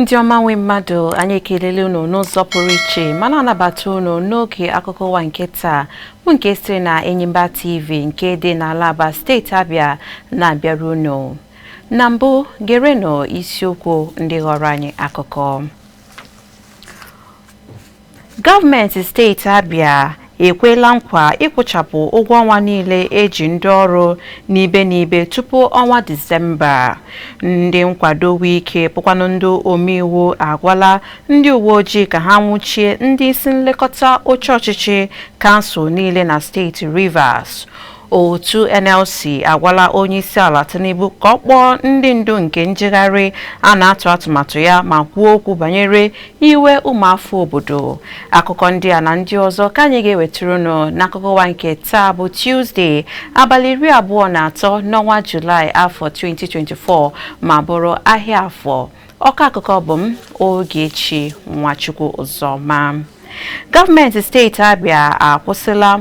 Ndị ọma nwe mmadụ, anyị ekelele unu n'ụzọ pụrụ iche ma na-anabata unu n'oge akụkọ ụwa nke taa, bụ nke sitere na Enyimba TV nke dị n'ala Aba, steeti Abịa, na-abịara unu. Na mbụ, gerenụ isiokwu ndị ghọrọ anyị akụkọ. Gọọmenti steeti Abịa ekwela nkwa ịkwụchapụ ụgwọ ọnwa niile eji ndị ọrụ n'ibe n'ibe tupu ọnwa Disemba. Ndị nkwado Wike, bụkwanụ ndị omeiwu, agwala ndị uwe ojii ka ha nwụchie ndị isi nlekọta oche ọchịchị kansụl niile na steeti Rivers. Otu NLC agwala onye isi ala Tinubu ka ọ kpọọ ndị ndu nke njegharị a na-atụ atụmatụ ya ma kwuo okwu banyere iwe ụmụafọ obodo. Akụkọ ndị a na ndị ọzọ ka anyị ga-ewetara unu n'akụkọ ụwa nke taa, bụ Tuesday, abalị 23 n'ọnwa Julaị, afọ 2024, ma bụrụ ahịa Afọ. Ọkọ akụkọ bụ m, Ogechi Nwachukwu Ụzọma. Gọọmenti steeti Abịa akwụsịla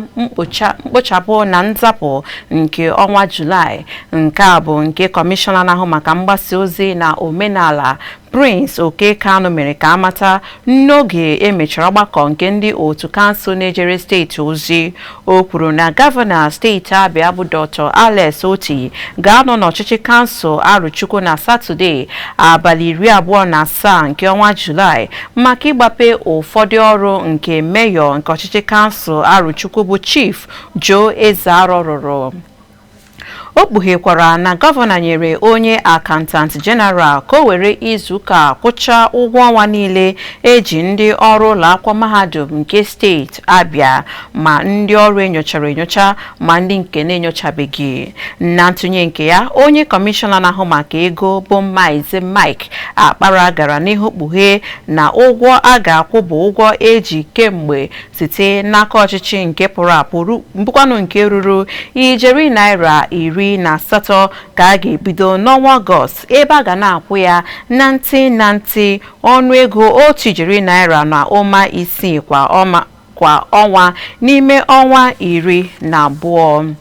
mkpochapụ na nzapụ nke ọnwa Julaị. Nke a bụ nke kọmishọna na-ahụ maka mgbasa ozi na omenala, Prince Oke Kanu, mere ka amata n'oge emechara ọgbakọ nke ndị otu kansụl na-ejere steeti ozi. O kwuru na gọvanọ steeti Abịa bụ Dr. Alex Otti ga-anọ n'ọchịchị kansụl Arụchukwu na Satọde, abalị 27 nke ọnwa Julaị, maka ịgbape ụfọdụ ọrụ nke meyọ nke ọchịchị kansụl Arụchukwu bụ Chief Joe Ezearo rụrụ. O kpughekwara na gọvanọ nyere onye accountant general ka o were izuụka kwụchaa ụgwọ ọnwa niile eji ndị ọrụ ụlọ akwụkwọ mahadum nke steeti Abịa, ma ndị ọrụ enyochara enyocha ma ndị nke na-enyochabeghị. Na ntụnye nke ya, onye kọmishọna na-ahụ maka ego bụ Maazị Mike Akpara gara n'ihu kpughee na ụgwọ a ga-akwụ bụ ụgwọ eji kemgbe site n'aka ọchịchị nke pụrụ apụ, bụkwanụ nke ruru ijeri naira 18, ka a ga-ebido n'ọnwa Ọgọst, ebe a ga na-akwụ ya na ntị na ntị, ọnụego ₦1.6 kwa ọnwa n'ime ọnwa 12.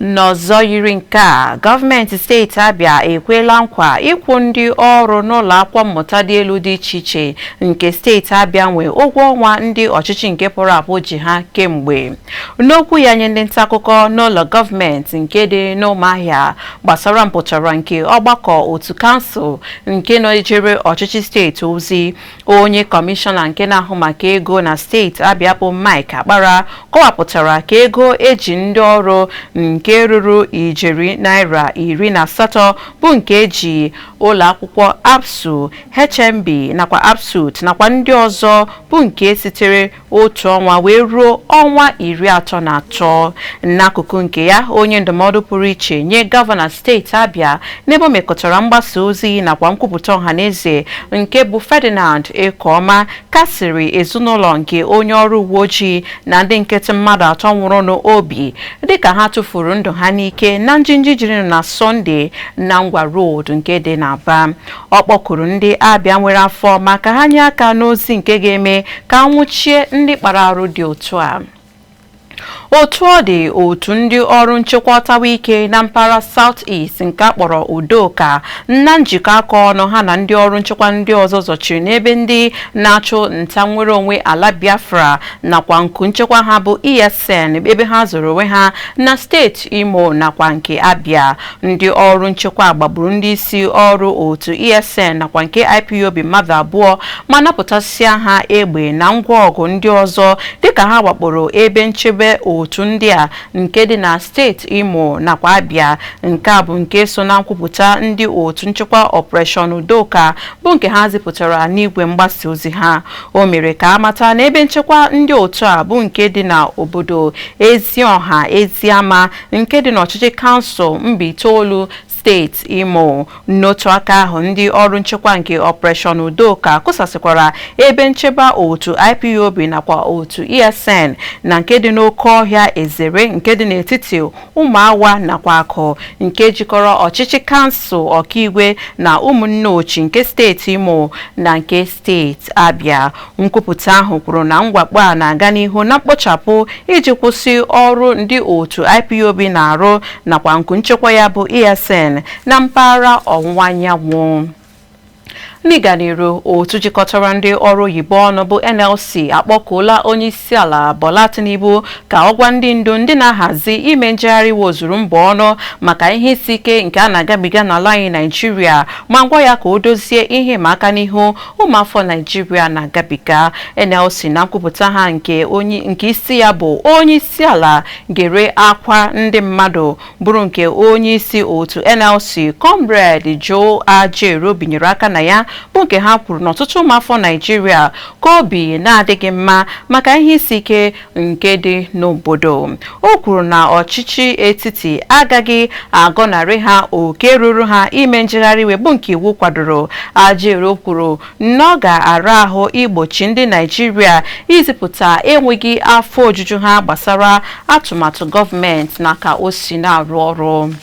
N'ọzọ yiri nke a, gọọmenti steeti Abịa ekwela nkwa ịkwụ ndị ọrụ n'ụlọ akwụkwọ mmụta dị elu dị iche iche nke steeti Abịa nwe ụgwọ ọnwa ndị ọchịchị nke pụrụ apụ ji ha kemgbe. N'okwu ya nye ndị nta akụkọ n'ụlọ gọọmenti nke dị n'Ụmụahịa gbasara mpụtara nke ọgbakọ otu kansụl nke na-ejere ọchịchị steeti ozi, onye kọmishọna nke na-ahụ maka ego na steeti Abịa bụ Mike Akpara kọwapụtara ka ego eji ndị ọrụ nke ruru ijeri naira 18, bụ nke eji ụlọ akwụkwọ ABSU, HMB nakwa ABSUTH nakwa ndị ọzọ, bụ nke sitere otu ọnwa wee ruo ọnwa 33. N'akụkụ nke ya, onye ndụmọdụ pụrụ iche nye gọvanọ steeti Abịa n'ebe o mekọtara mgbasa ozi nakwa nkwupụta ọhaneze, nke bụ Ferdinand Ekeọma, kasiri ezinụlọ nke onye ọrụ uwe ojii na ndị nkịtị mmadụ atọ nwụrụ n'obi dịka ha tụfuru ndụ ha n'ike na njinji jiri na Sọnde na Ngwa Road nke dị n'Aba. Ọ kpọkuru ndị Abịa nwere afọ maka ha nye aka n'ozi nke ga-eme ka nwụchie ndị kpara arụ dị otu a. Otu ọ dị, otu ndị ọrụ nchekwa ọtawa ike na mpaghara South East nke akpọrọ Udoka, na njikọ aka ọnụ ha na ndị ọrụ nchekwa ndị ọzọ, zọchiri n'ebe ndị na-achụ nta nnwere onwe ala Biafra nakwa nku nchekwa ha bụ ESN ebe ha zoro onwe ha na steeti Imo nakwa nke Abia. Ndị ọrụ nchekwa gbagburu ndị isi ọrụ otu ESN nakwa nke IPOB mmadụ abụọ ma napụtasịa ha egbe na ngwa ọgụ ndị ọzọ dịka ha wakporo ebe nchebe otu ndị a nke dị na steeti Imo nakwa Abia. Nke a bụ nke so na nkwupụta ndị otu nchekwa Operation Udoka, bụ nke ha zipụtara n'igwe mgbasa ozi ha. O mere ka amata na ebe nchekwa ndị otu a bụ nke dị n'obodo Ezioha Eziama nke dị n'ọchịchị kansụl Mbaitolu, steeti Imo. N'otu aka ahụ, ndị ọrụ nchekwa nke Operation Udoka kụsasịkwara ebe nchebe otu IPOB nakwa otu ESN na nke dị n'oke ọhịa Ezere nke dị n'etiti Ụmụawa nakwa Akụ, nke jikọrọ ọchịchị kansụl Ọkaigwe na Ụmụnneochi nke steeti Imo na nke steeti Abia. Nkwupụta ahụ kwuru na mwakpo a na-aga n'ihu na mkpochapụ iji kwụsị ọrụ ndị otu IPOB na-arụ nakwa nku nchekwa ya bụ ESN na mpaghara ọwụwa anyanwụ. N'ịga n'iru, otu jikọtara ndị ọrụ oyibo ọnụ bụ NLC akpọkuola onye isi ala Bola Tinubu ka ọ gwa ndị ndu ndị na-ahazi ime njegharị iwe ozuru mba ọnụ maka ihe isi ike nke a na-agabiga n'ala anyị Naijiria, ma gwa ya ka o dozie ihe ịma aka n'ihu ụmụafọ Naijiria na-agabiga. NLC na nkwupụta ha nke onye nke isi ya bụ onye isi ala gere akwa ndị mmadụ, bụrụ nke onye isi otu NLC, Comrade Joe Ajaero, binyere aka na ya, bụ nke ha kwuru n'ọtụtụ ụmụafọ Naijiria ka obi na-adịghị mma maka ihe isi ike nke dị n'obodo. O kwuru na ọchịchị etiti agaghị agọnarị ha oke ruru ha ime njegharị iwe, bụ nke iwu kwadoro. Ajaero kwuru na ọ ga-ara ahụ igbochi ndị Naijiria izipụta enweghị afọ ojuju ha gbasara atụmatụ gọọmenti na ka o si na-arụ ọrụ.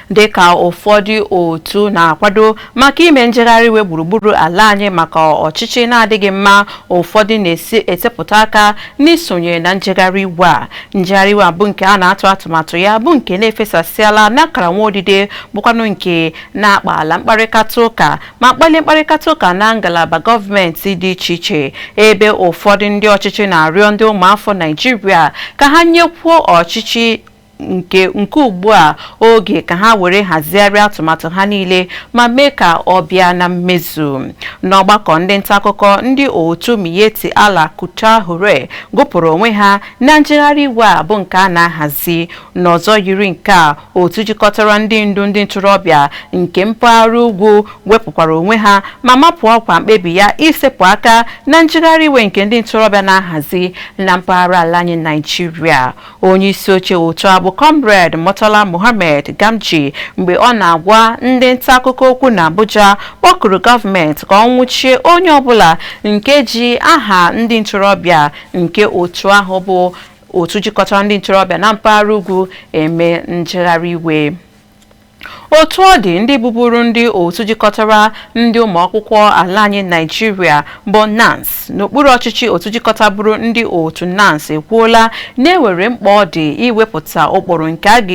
Dịka ụfọdụ otu na-akwado maka ime njegharị iwe gburugburu ala anyị maka ọchịchị na-adịghị mma, ụfọdụ na-esi esepụta aka n'isonye na njegharị iwe a. Njegharị iwe a bụ nke a na-atụ atụmatụ ya, bụ nke na-efesasịala n'akara nwaodide, bụkwanụ nke na-akpa ala mkparịta ụka ma kpalie mkparịta ụka na ngalaba gọọmenti dị iche iche, ebe ụfọdụ ndị ọchịchị na-arịọ ndị ụmụafọ Naijiria ka ha nyekwuo ọchịchị nke ugbu a oge ka ha were hazigharịa atụmatụ ha niile ma mee ka ọ bịa na mmezu. N'ọgbakọ ndị nta akụkọ, ndị otu Miyetti Allah Kutahure gụpụrụ onwe ha na njegharị iwe a bụ nke a na-ahazi. N'ọzọ yiri nke a, otu jikọtara ndị ndu ndị ntorobịa nke mpaghara ugwu wepụkwara onwe ha ma mapụ ọkwa mkpebi ya isepụ aka na njegharị iwe nke ndị ntorobịa na-ahazi na mpaghara ala anyị Naijiria. Onye isi oche otu a bụ Comrade Murtala Mohammed Gamji, mgbe ọ na-agwa ndị nta akụkọ okwu na Abuja, kpọkuru gọọmenti ka ọ nwụchie onye ọbụla nke ji aha ndị ntorobịa nke otu ahụ, bụ otu jikọtara ndị ntorobịa na mpaghara ugwu, eme njegharị iwe. Otu ọ dị, ndị bụburu ndị otu jikọtara ndị ụmụ akwụkwọ ala anyị Naijiria bụ NANS n'okpuru ọchịchị otu jikọtaburu ndị otu NANS ekwuola na-ewere mkpa ọ dị iwepụta ụkpụrụ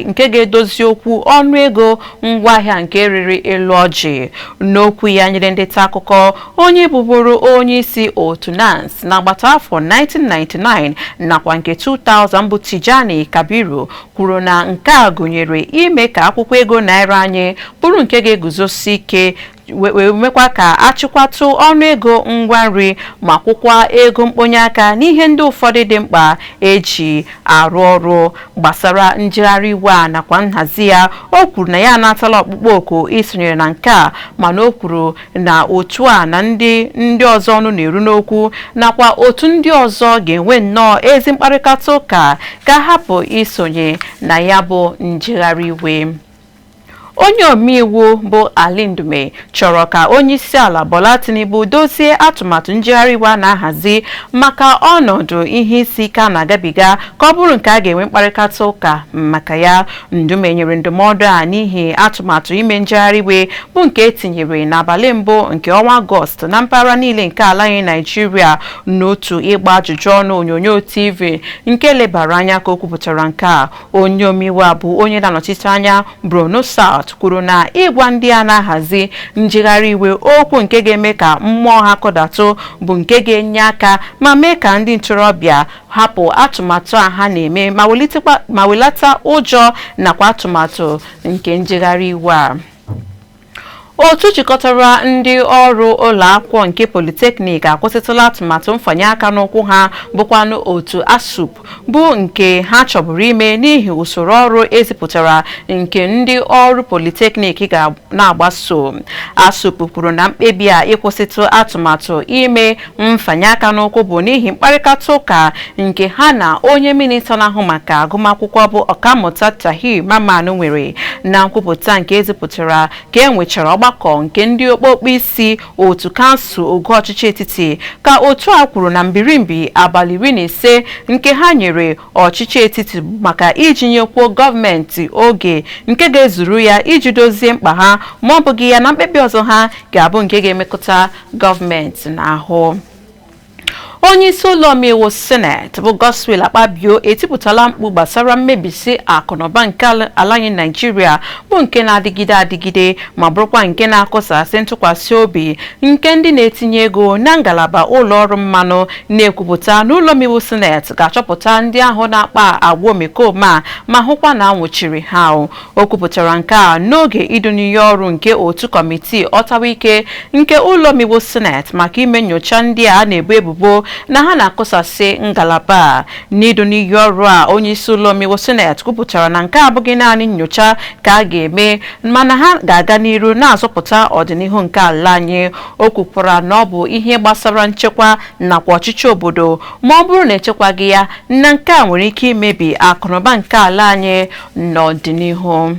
nke ga-edozi okwu ọnụego ngwaahịa nke riri elu ọjị. N'okwu ya nyere ndị nta akụkọ, onye bụburu onye isi otu NANS n'agbata afọ 1999 nakwa nke 2000 bụ Tijani Kabiru kwuru na nke a gụnyere ime ka akwụkwọ ego naira anyị bụrụ nke ga-eguzosi ike, wee mekwa ka achịkwatụ ọnụego ngwa nri ma kwụkwa ego mkponye aka n'ihe ndị ụfọdụ dị mkpa eji arụ ọrụ. Gbasara njegharị iwe a nakwa nhazi ya, o kwuru na ya anatala ọkpụkpọ oku isonyere na nke a, mana o kwuru na otu a na ndị ọzọ ọnụ na-eru n'okwu nakwa otu ndị ọzọ ga-enwe nnọọ ezi mkparịta ụka ka hapụ isonye na ya bụ njegharị iwe. Onye omeiwu bụ Ali Ndume chọrọ ka onye isi ala Bola Tinubu dozie atụmatụ njegharị iwe a na-ahazi maka ọnọdụ ihe isi ike a na-agabiga, ka ọ bụrụ nke a ga-enwe mkparịta ụka maka ya. Ndume nyere ndụmọdụ a n'ihi atụmatụ ime njegharị iwe bụ nke etinyere n'abalị mbụ nke ọnwa Ọgọst na mpaghara niile nke ala anyị Naijiria. N'otu ịgba ajụjụ ọnụ onyonyo TV nke lebara anya ka o kwupụtara nke a. Onye omeiwu a bụ onye na-anọchite anya Borno South kwuru na ịgwa ndị a na-ahazi njegharị iwe okwu nke ga-eme ka mmụọ ha kọdatụ bụ nke ga-enye aka ma mee ka ndị ntorobịa hapụ atụmatụ a ha na-eme ma welata ụjọ nakwa atụmatụ nke njegharị iwe a. Otu jikọtara ndị ọrụ ụlọ akwụkwọ nke Polytechnic akwụsịtụla atụmatụ mfanye aka n'ụkwụ ha, bụkwanụ otu ASUP, bụ nke ha chọburu ime n'ihi usoro ọrụ ezipụtara nke ndị ọrụ Polytechnic ga na-agbaso. ASUP kwuru na mkpebi a ịkwụsịtụ atụmatụ ime mfanye aka n'ụkwụ bụ n'ihi mkparịta ụka nke ha na onye minista na-ahụ maka agụmakwụkwọ bụ Ọkammụta Tahir Mamman nwere. Na nkwupụta nke ezipụtara ka e nwechara ọgbakọ nke ndị okpokpo isi otu kansụl ogo ọchịchị etiti, ka otu a kwuru na mbirimbi abalị 15 nke ha nyere ọchịchị etiti maka iji nyekwuo gọọmenti oge nke ga-ezuru ya iji dozie mkpa ha, ma ọ bụghị ya na mkpebi ọzọ ha ga-abụ nke ga-emekọta gọọmenti n'ahụ. Onye Onye isi ụlọ omeiwu Senate bụ Godswill Akpabio etipụtala mkpu gbasara mmebisi akụnụba nke ala anyị Naijiria, bụ nke na-adịgide adịgide ma bụrụkwa nke na-akụsasị ntụkwasị obi nke ndị na-etinye ego na ngalaba ụlọ ọrụ mmanụ, na-ekwupụta na ụlọ omeiwu Senate ga-achọpụta ndị ahụ na-akpa agwa omekome a ma hụkwa na anwụchiri ha. O kwupụtara nke a n'oge idu n'iyi ọrụ nke otu kọmitii ọtawa ike nke ụlọ omeiwu Senate maka ime nyocha ndị a na-ebo ebubo na ha na-akụsasị ngalaba a. N'idu n'iyi ọrụ a, onye isi ụlọ omeiwu Senate kwupụtara na nke abụghị naanị nyocha ka a ga-eme, mana ha ga-aga n'iru na-azọpụta ọdịnihu nke ala anyị. O kwukwara na ọ bụ ihe gbasara nchekwa nakwa ọchịchị obodo, ma ọ bụrụ na echekwaghị ya, na nke a nwere ike imebi akụnụba nke ala anyị n'ọdịnihu.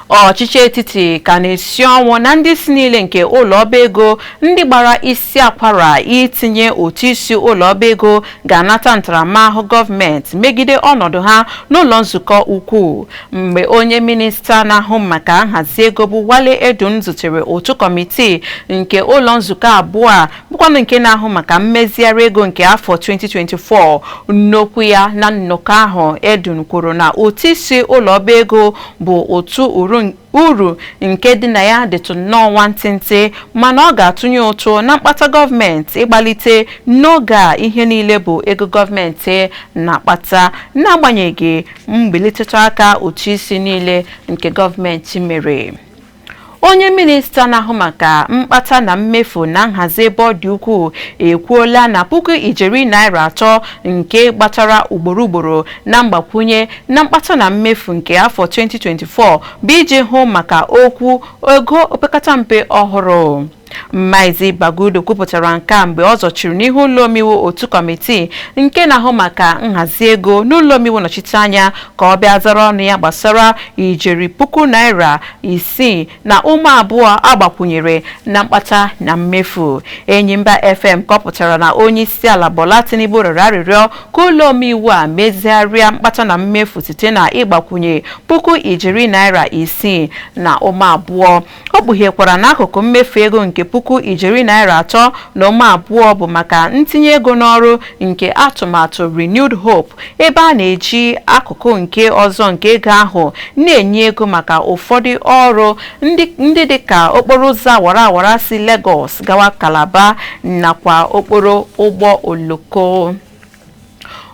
Ọchịchị etiti ka na-esi ọnwụ na ndị isi niile nke ụlọ ọba ego ndị gbara isi akwara itinye ụtụ isi ụlọ ọba ego ga-anata ntaramahụhụ gọọmenti megide ọnọdụ ha n'ụlọ nzukọ ukwu. Mgbe onye minista na-ahụ maka nhazi ego bụ Wale Edun zutere otu kọmitii nke ụlọ nzukọ abụọ a, bụkwanụ nke na-ahụ maka mmezigharị ego nke afọ 2024, n'okwu ya na nnọkọ ahụ, Edun kwuru na ụtụ isi ụlọ ọba ego bụ ụtụ uru nke dị na ya dịtụ nnọọ nwantịntị, mana ọ ga-atụnye ụtụ na mkpata gọọmenti ịgbalite n'oge a ihe niile bụ ego gọọmenti na-akpata, n'agbanyeghị mbiliteta aka ụtụ isi niile nke gọọmenti mere. Onye minista na-ahụ maka mkpata na mmefu na nhazi ebe ọ dị ukwuu ekwuola na puku ijeri naira 3 nke gbatara ugboro ugboro na mgbakwunye na mkpata na mmefu nke afọ 2024 bụ iji hụ maka okwu ego opekata mpe ọhụrụ. Maazị Bagudu kwupụtara nke a mgbe ọ zọchiri n'ihu ụlọ omeiwu otu kọmitii nke na-ahụ maka nhazi ego n'ụlọ omeiwu nnọchiteanya ka ọ bịa zara ọnụ ya gbasara ijeri puku naira 6.2 agbakwunyere na mkpata na mmefu. Enyimba FM kọpụtara na onye isi ala Bola Tinubu rịọrọ arịrịọ ka ụlọ omeiwu a mezigharịa mkpata na mmefu site na ịgbakwunye puku ijeri naira 6.2. Ọ kpughekwara n'akụkụ mmefu ego nke puku ijeri naira 3.2 bụ maka ntinye ego n'ọrụ nke atụmatụ Renewed Hope, ebe a na-eji akụkụ nke ọzọ nke ego ahụ na-enye ego maka ụfọdụ ọrụ ndị dịka okporo ụzọ awara awara si Lagos gawa Calabar nakwa okporo ụgbọ oloko.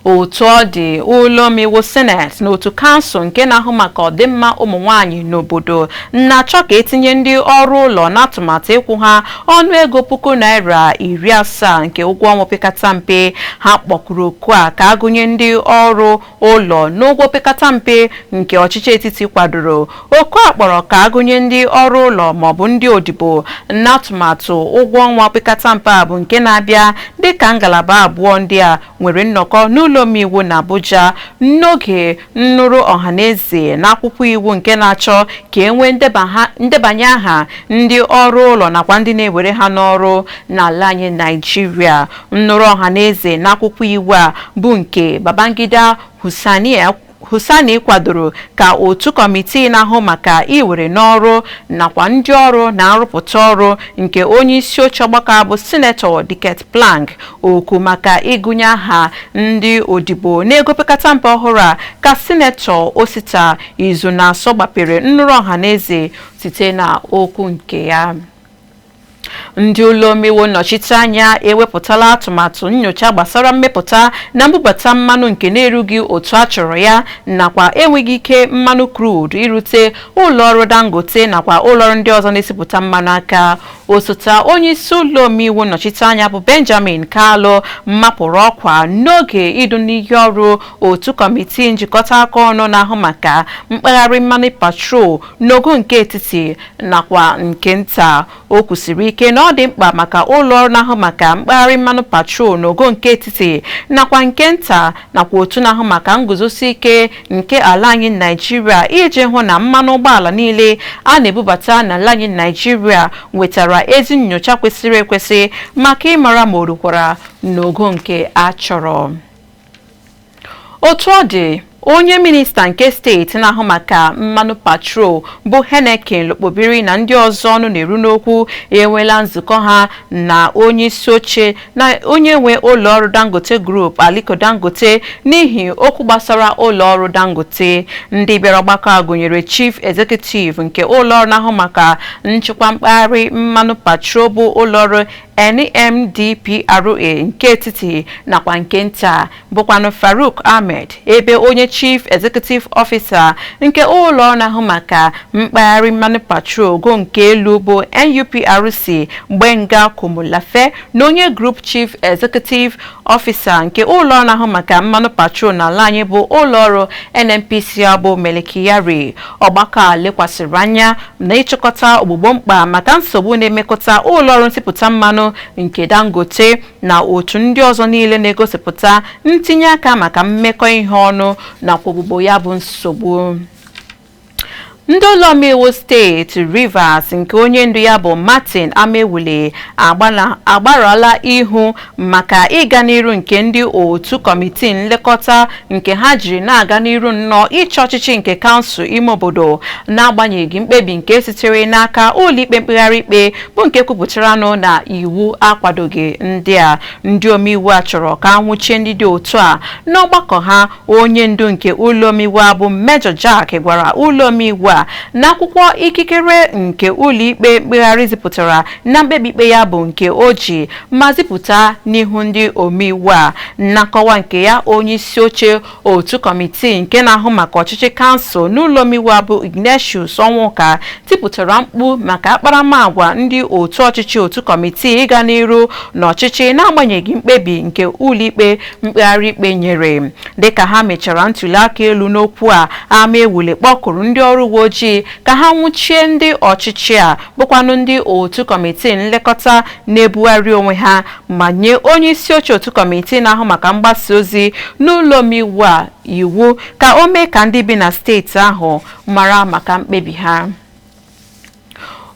Otu ọ dị, ụlọ omeiwu Senate na otu kansụl nke na-ahụ maka ọdịmma ụmụ nwanyị n'obodo na-achọ ka etinye ndị ọrụ ụlọ n'atụmatụ ịkwụ ha ọnụego puku naira 70 nke ụgwọ ọnwa opekata mpe. Ha kpọkuru oku a ka agụnye ndị ọrụ ụlọ n'ụgwọ opekata mpe nke ọchịchị etiti kwadoro. Oku a kpọrọ ka agụnye ndị ọrụ ụlọ maọbụ ndị odibo n'atụmatụ ụgwọ ọnwa opekata mpe a bụ nke na-abịa dịka ngalaba abụọ ndị a nwere nnọkọ n'ụlọ omeiwu na Abuja n'oge nnụrụ ọhaneze na akwụkwọ iwu nke na-achọ ka e nwee ndebanye aha ndị ọrụ ụlọ nakwa ndị na-ewere ha n'ọrụ n'ala anyị Naijiria. Nnụrụ ọhaneze na akwụkwọ iwu a bụ nke Babangida Husani kwadoro ka otu kọmitii na-ahụ maka iwere n'ọrụ nakwa ndị ọrụ na-arụpụta ọrụ nke onye isi oche ọgbakọ bụ Sinetọ Diket Plank oku maka ịgụnye aha ndị odibo n'ego pekata mpe ọhụrụ a ka Sinetọ Osita Izunaso gbapere nnụrụ ọhaneze site na okwu nke ya. Ndị ụlọ omeiwu nnọchiteanya ewepụtala atụmatụ nyocha gbasara mmepụta na mbubata mmanụ nke na-erughị otu a chọrọ ya nakwa enweghị ike mmanụ crude irute ụlọọrụ Dangote nakwa ụlọọrụ ndị ọzọ na-esipụta mmanụ aka. Osote onye isi ụlọ omeiwu nnọchiteanya bụ Benjamin Kalu mapụrụ ọkwa n'oge idu n'iyi ọrụ otu kọmitii njikọta aka ọnụ na-ahụ maka mkpagharị mmanụ petrol n'ogo nke etiti nakwa nke nta. O kwusiri ike na ọ dị mkpa maka ụlọ ọrụ na-ahụ maka mkpagharị mmanụ petrol n'ogo nke etiti nakwa nke nta nakwa otu na-ahụ maka nguzosi ike nke ala anyị Naijiria iji hụ na mmanụ ụgbọala niile a na-ebubata n'ala anyị Naijiria nwetara ezi nyocha kwesịrị ekwesị maka ịmara ma o rukwara n'ogo nke a chọrọ. Otu ọ dị Onye minista nke steeti na-ahụ maka mmanụ patrol bụ Heineken Lokpobiri na ndị ọzọ ọnụ na-eru n'okwu enweela nzukọ ha na onye isi oche na onye nwe ụlọọrụ Dangote Group, Aliko Dangote, n'ihi okwu gbasara ụlọọrụ Dangote. Ndị bịara ọgbakọ a gụnyere Chief Executive nke ụlọọrụ na-ahụ maka nchịkwa mpaghara mmanụ patrol bụ ụlọọrụ NMDPRA nke etiti nakwa nke nta, bụkwanụ Farouk Ahmed, ebe onye Chief Executive Officer nke ụlọ na-ahụ maka mkpagharị mmanụ patrol ogo nke elu bụ NUPRC, Gbenga Komolafe, na onye Group Chief Executive Officer nke ụlọ na-ahụ maka mmanụ patrol n'ala anyị bụ ụlọọrụ NNPCL bụ Mele Kyari. Ọgbakọ a lekwasịrị anya na ịchịkọta ogbugbo mkpa maka nsogbu na-emekọta ụlọọrụ nsipụta mmanụ nke Dangote na otu ndị ọzọ niile na-egosipụta ntinye aka maka mmekọ ihe ọnụ nakwa ogbugbo ya bụ nsogbu. Ndị ụlọ omeiwu steeti Rivers nke onye ndu ya bụ Martin Amaewhule agbarala ihu maka ịga n'iru nke ndị otu kọmitii nlekọta nke ha jiri na-aga n'iru nnọọ ịchị ọchịchị nke kansụl ime obodo, n'agbanyeghị mkpebi nke sitere n'aka ụlọikpe mkpegharị ikpe bụ nke kwupụtaranụ na iwu akwadoghị ndị a. Ndị omeiwu a chọrọ ka anwụchie ndị dị otu a. N'ọgbakọ ha, onye ndu nke ụlọ omeiwu a bụ Major Jack gwara ụlọ omeiwu a n'akwụkwọ ikikere nke ụlọikpe mkpegharị zipụtara na mkpebi ikpe ya bụ nke o ji ma zipụta n'ihu ndị omeiwu a. Na nkọwa nke ya, onye isi oche otu kọmitii nke na-ahụ maka ọchịchị kansụl n'ụlọ omeiwu a bụ Ignatius Ọnwụka tipụtara mkpu maka akparamagwa ndị otu ọchịchị otu kọmitii ịga n'iru n'ọchịchị n'agbanyeghị mkpebi nke ụlọikpe mkpegharị ikpe nyere. Dịka ha mechara ntuli aka elu n'okwu a, Amaewhule kpọkụrụ ndị ọrụ uwe ojii ka ha nwụchie ndị ọchịchị a bụkwanụ ndị otu kọmitii nlekọta na-ebugharị onwe ha, ma nye onye isi oche otu kọmitii na-ahụ maka mgbasa ozi n'ụlọ omeiwu a iwu ka o mee ka ndị bi na steeti ahụ mara maka mkpebi ha.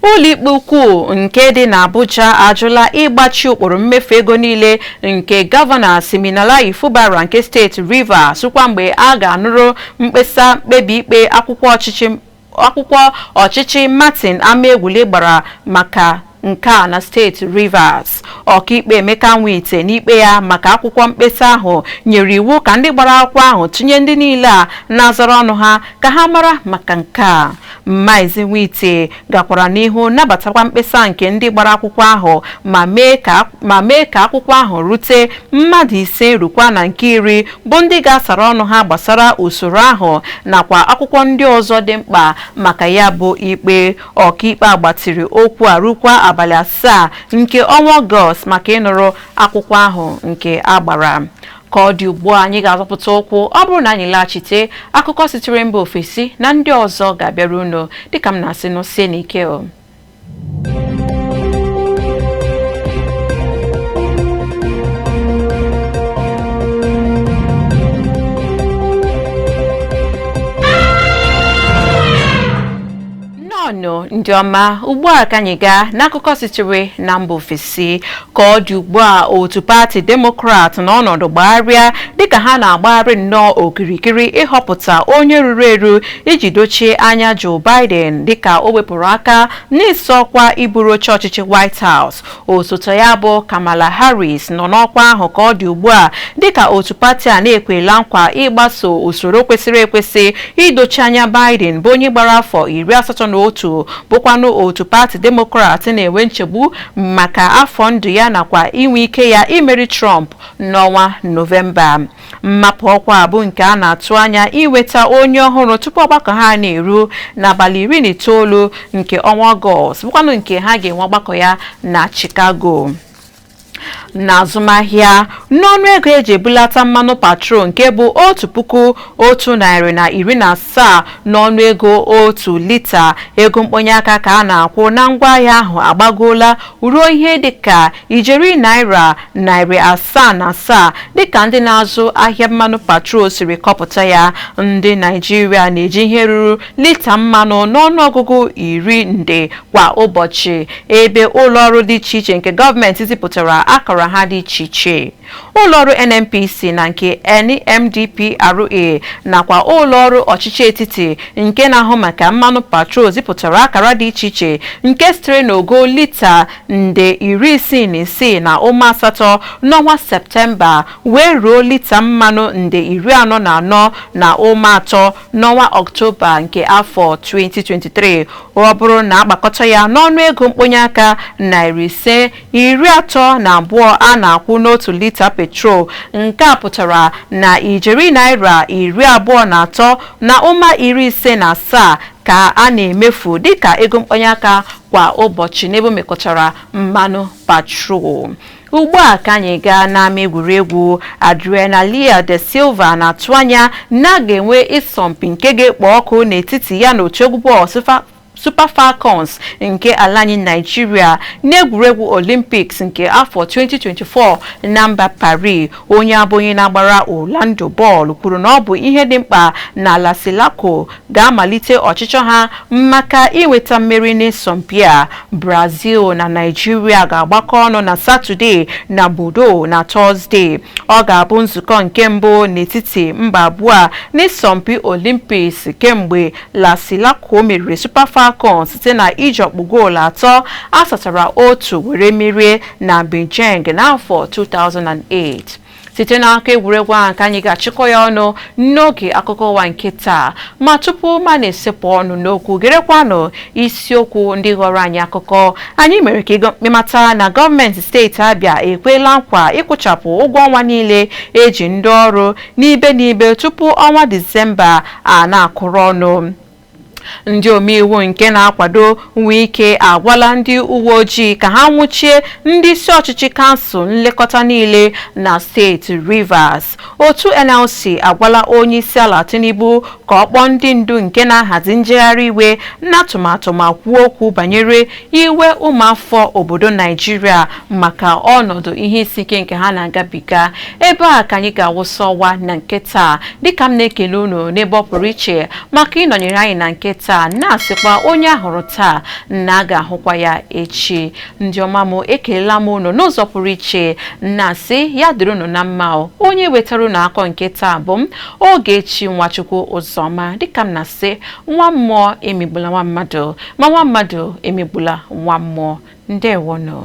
Ụlọikpe ukwu nke dị n'Abuja ajụla ịgbachi ụkpụrụ mmefu ego niile nke Gọvanọ Siminalayi Fubara nke steeti Rivers kwa mgbe a ga-anụrụ mkpesa mkpebi ikpe akwụkwọ ọchịchị Martin Amaewhule gbara maka nke a na steeti Rivers. Ọkaikpe Emeka Nwite n'ikpe ya maka akwụkwọ mkpesa ahụ nyere iwu ka ndị gbara akwụkwọ ahụ tinye ndị niile a na-azara ọnụ ha ka ha mara maka nke a. Maazị Nwite gakwara n'ihu nabatakwa mkpesa nke ndị gbara akwụkwọ ahụ ma mee ka akwụkwọ ahụ rute mmadụ 5 rukwa na nke 10 bụ ndị ga-asara ọnụ ha gbasara usoro ahụ nakwa akwụkwọ ndị ọzọ dị mkpa maka ya bụ ikpe. Ọkaikpe agbatịrị okwu a rukwa abalị 7 nke ọnwa Ọgọst maka ịnụrụ akwụkwọ ahụ nke agbara. Ka ọ dị ugbu a, anyị ga-azọpụta ụkwụ. Ọ bụrụ na anyị laghachite, akụkọ sitere mba ofesi na ndị ọzọ ga-abịara unu. Dịka m na-asị, nụsie n'ike o. Nnọọ ndị ọma, ugbu a ka anyị gaa n'akụkọ sitere na mba ofesi. Ka ọ dị ugbu a, otu pati Demokrat na ọnọdụ gbagharịa dịka ha na-agbagharị nnọọ okirikiri ịhọpụta onye ruru eru iji dochie anya Joe Biden dịka o wepụrụ aka n'ịsọ ọkwa iburu oche ọchịchị White House. Osote ya bụ Kamala Harris nọ n'ọkwa ahụ ka ọ dị ugbu a, dịka otu pati a na-ekwela nkwa ịgbaso usoro kwesịrị ekwesị idochi anya Biden, bụ onye gbara afọ 81, bụkwanụ otu pati Demokrat na-enwe nchegbu maka afọ ndụ ya nakwa inwe ike ya imeri Trump n'ọnwa Nọvemba. Mmapụ ọkwa bụ nke a na-atụ anya inweta onye ọhụrụ tupu ọgbakọ ha na-eru n'abalị 19 nke ọnwa Ọgọst, bụkwanụ nke ha ga-enwe ọgbakọ ya na Chicago. N'azụmahịa, n'ọnụ ego eji ebulata mmanụ patrol nke bụ 1,117 n'ọnụ ego otu lita, ego mkponye aka ka a na-akwụ na ngwaahịa ahụ agbagoola ruo ihe dịka ijeri naira 707, dịka ndị na-azụ ahịa mmanụ patrol siri kọpụta ya. Ndị Naijiria na-eji ihe ruru lita mmanụ n'ọnụọgụgụ 10 nde kwa ụbọchị, ebe ụlọọrụ dị iche iche nke gọọmenti zipụtara akara ọra ha dị iche iche. Ụlọọrụ NNPC na nke NMDPRA nakwa ụlọọrụ ọchịchị etiti nke na-ahụ maka mmanụ patrol zipụtara akara dị iche iche nke sitere n'ogo lita 66.8 nde n'ọnwa Septemba wee ruo lita mmanụ 44.3 nde n'ọnwa Ọktoba nke afọ 2023. Ọ bụrụ na agbakọta ya n'ọnụ ego mkponye aka ₦532 a na-akwụ n'otu lita petrol, nke a pụtara na ijeri naira 23.57 ka a na-emefu dịka ego mkponye aka kwa ụbọchị n'ebe o mekọtara mmanụ patrol. Ugbu a ka anyị gaa n'ama egwuregwu. Adriana de Silva na-atụ anya na a ga-enwe ịsọmpi nke ga-ekpo ọkụ n'etiti ya na otu egwu bọọlụ Super Falcons nke ala anyị Nigeria n'egwuregwu Olympics nke afọ 2024 na mba Paris. Onye abụghị na-agbara Orlando bọọlụ kwuru na ọ bụ ihe dị mkpa na La Seleção ga-amalite ọchịchọ ha maka inweta mmeri n'ịsọmpi a. Brazil na Nigeria ga-agbakọ ọnụ na Satọde na Bordeaux na Tọzdee. Ọ ga-abụ nzukọ nke mbụ n'etiti mba abụọ a n'ịsọmpi Olympics kemgbe La Seleção meriri Super Falcons site na iji ọkpụ goolu 3 asatara 1 were merie na Beijing n'afọ 2008. Site n'aka egwuregwu ahụ ka anyị ga-achịkọ ya ọnụ n'oge akụkọ ụwa nke taa. Ma tupu ma na-esepụ ọnụ n'okwu, gerekwanụ isiokwu ndị ghọrọ anyị akụkọ. Anyị mere ka ịmata na gọọmenti steeti Abịa ekwela nkwa ịkwụchapụ ụgwọ ọnwa niile eji ndị ọrụ n'ibe n'ibe tupu ọnwa Disemba a na-akụrụ ọnụ. Ndị omeiwu nke na-akwado Wike agwala ndị uwe ojii ka ha nwụchie ndị isi ọchịchị kansụl nlekọta niile na steeti Rivers. Otu NLC agwala onye isi ala Tinubu ka ọ kpọọ ndị ndu nke na-ahazi njegharị iwe n'atụmatụ ma kwuo okwu banyere iwe ụmụafọ obodo Naijiria maka ọnọdụ ihe isi ike nke ha na-agabiga. Ebe a ka anyị ga-awụsa ọwa na nke taa, dịka m na-ekele unu n'ebe ọ pụrụ iche maka ịnọnyere anyị na nke taa, na-asịkwa onye ahụrụ taa na a ga-ahụkwa ya echi. Ndị ọma m, ekelela m unu n'ụzọ pụrụ iche, na-asị ya dịrị unu na mma. Onye wetara unu akọ nke taa bụ m, Ogechi Nwachukwu Ụzọma, dịka m na-asị, nwa mmụọ emegbula nwa mmadụ, ma nwa mmadụ emegbula nwa mmụọ. Ndewonụ.